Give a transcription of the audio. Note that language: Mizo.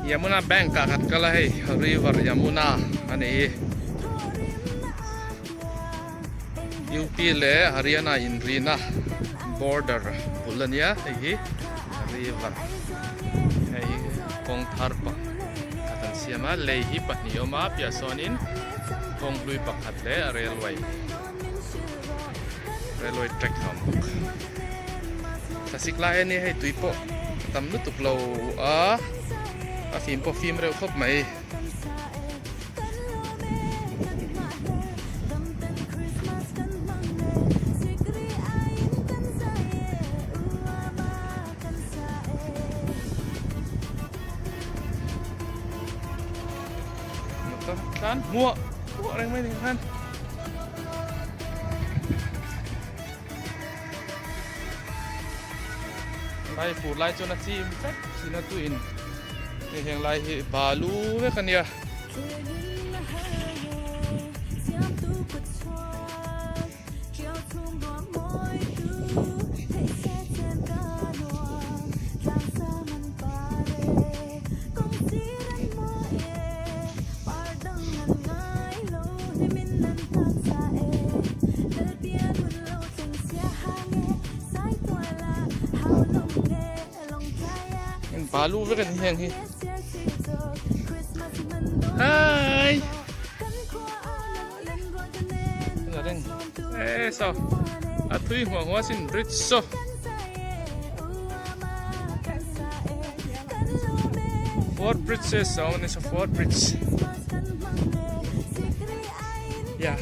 Yamuna bank ah kan kal a hei river Yamuna a ni hi UP leh Haryana inrina border bul a nia hei hi river hei kawng thar pakhat an siam a lei hi pahnih a awm a piah sawnin kawng hlui pakhat leh railway railway track a awm bawk thlasik lai a nia hei tui pawh a tam lutuk lo a a fim pawh fim reuh khawp mai. Motor tlan hmuah hmuah reng mai ni khan lai fur lai chuan a chim vek thin a tuin hei heng lai hi balu vek a nia. Balu vek a ni heng hi. Hi. E so a thui hmuah hmuah sin bridge so four bridges a awm a ni so four bridge yeah.